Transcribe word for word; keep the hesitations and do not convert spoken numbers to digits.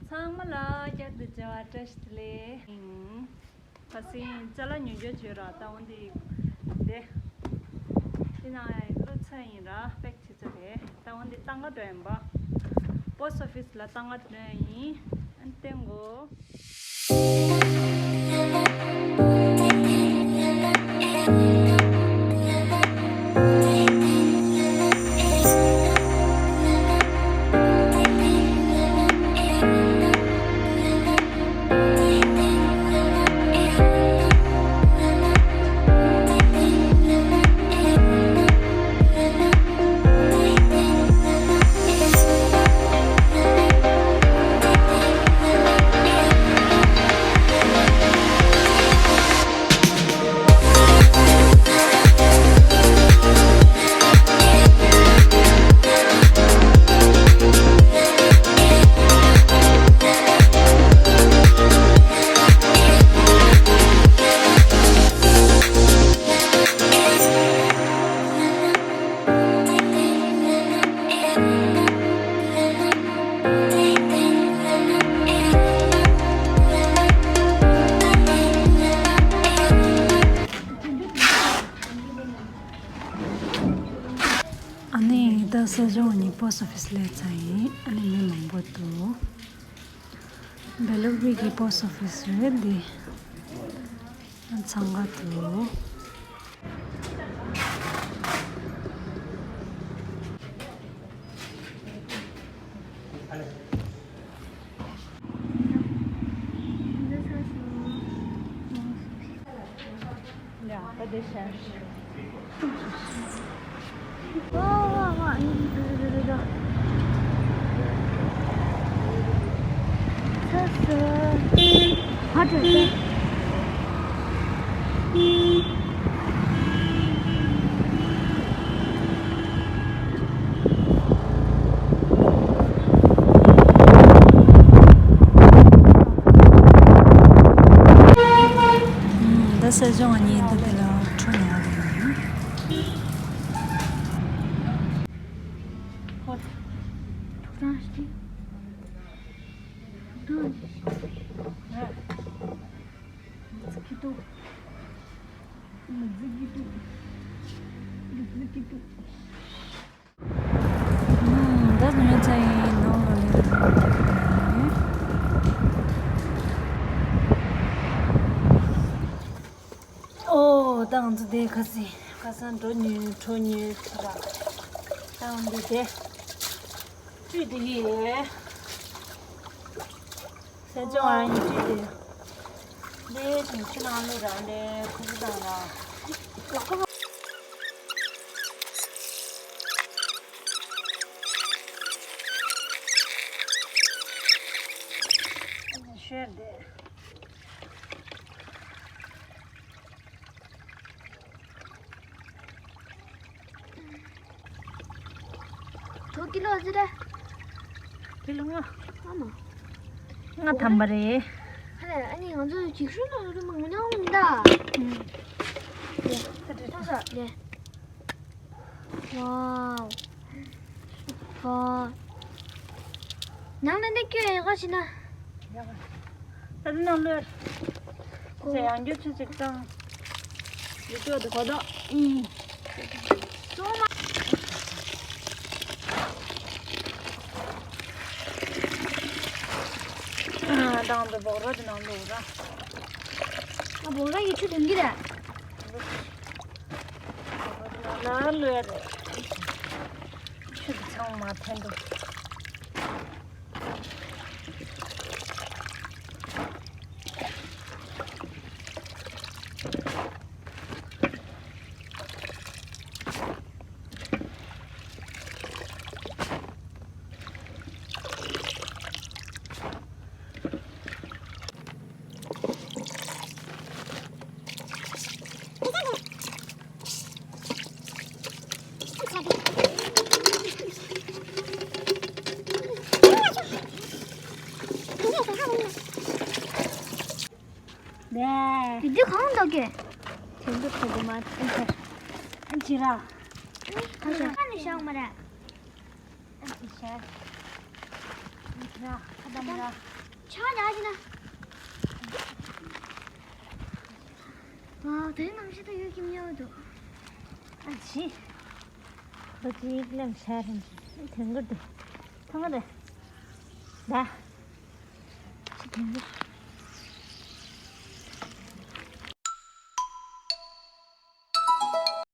ཚང་མ་ལ་བསྐྱར་དུ་མཇལ་བ་བཀྲ་ཤིས་བདེ་ལེགས། ཁ་སང་ཅ་ལག་ཉོ་རྒྱུ་བྱོས་ར། ད་འོ་འདི་འདི། འདི་ན་ལོ་ཚ་ཡིན་ར། པེག་བྱེད་ཚར་རེད། ད་འོ་འདི་ཏང་ག་འགྲོ་ཡིན་པ། པོ་སི་ཊི་ཨོ་ཕི་སི་ལ་ཏང་ག་འགྲོ་ཡིན། ཨ་ནི་བསྟན་གོ། ཨ་ནི་ད་སྲིད་གཞུང་གཉིས་པོ་སི་ཊི་ཨོ་ཕི་སི་སླེབས་ཚར་ཡིན། ཨ་ནི་མི་མང་པོ་འདུག་བེ་ལུག་པི་གི་པོ་སི་ཊི་ཨོ་ཕི་སི་རེད་འདི། ཚང་ག་འདུག་ད་སྲིད་གཞུང་གཉིས་འདི་འདི་ལ་འཕྲོ་ཉར་རེད། ཐོག་ཐང་ཞིག་ཐོག་ཐང་ཞིག་མི་ཚེ་ཁྱི་ཏོ། མི་ཚེ་ཁྱི་ཏོ། མི་ཚེ་ཁྱི་ཏོ། ད་ང་ཚོ་ཡི་ནང་ལ་སླེབས་ཡོད། ཨོ་ད་ང་ཚོ་དེ་ཁ་སང་ཁ་སང་འགྲོ་ཉོས་འགྲོ་ཉོས་ཚོ་ར། ད་འདི་དེ་བཅུད་དེ་ཡི། སེ་ཅོ་ཨ་ཡིན་ཅི་དེ། འདི་དུང་ཕྱི་ནང་ལོས་ར་འདི་ཁུ་ཁུ་དང་ར། ལག་པ། ཤེར་དེ། གྲོ་ཀི་ལོ་ཟི་རེད། ཀི་ལོ་ལྔ། ལྔ་མ། ལྔ་ཐམ་པ་རེད། ཧ་ལས་ཨ་ནི་ང་ཚོ་འགྱིག་ཤོག་ནང་རུ་མང་ཉུང་མི་འདའ། ཨུམ། ལས། ད་དྲི་ཐང་ས་ལས། ཝའོ། ཧོ། ནང་ལ་ནི་སྐྱོད་ཡོད་ག་ཞིག་ན། ད་ནང་ལོས། ཁོ་ཡང་རྒྱུ་ཆུ་ཅིག་བཏང་། ཡུ་ཅོ་དུ་གོ་ད། ཨིན། སོ་མ། ཨ་དང་དུ་བོག་རོ་དུ་ནང་ལོ་ར། ཨ་བོག་རོ་ཡི་ཆུ་དུང་གི་ར། ལ་ལོས་རེད། ཆུ་གི་ཚང་མ་འཐེན་འདུག་ནས། དེ་དུས་གང་འདུག་གི། དེ་འདུག་གི་འདུག་མ་ཐུག་ཁར། ཨ་ཅི་ར། ཁ་ཤས་ཁ་ནས་བཞག་མ་རེད། ཨ་ཅི་ཤ། ར་ཁ་དམ་ར། ཆ་ལ་ཅི་ན། ཨ་དེ་ནམ་ཞིག་ད་ཡོད་ཀྱི་མི་ཡོད་འདུག་ཨ་ཤི། ཁོ་ཅིག་ལམ་ཤར་རིང་ཞིག་དེང་གི་འདུག་ཐང་གི་རེད། ད་ཅི་དེང་གི།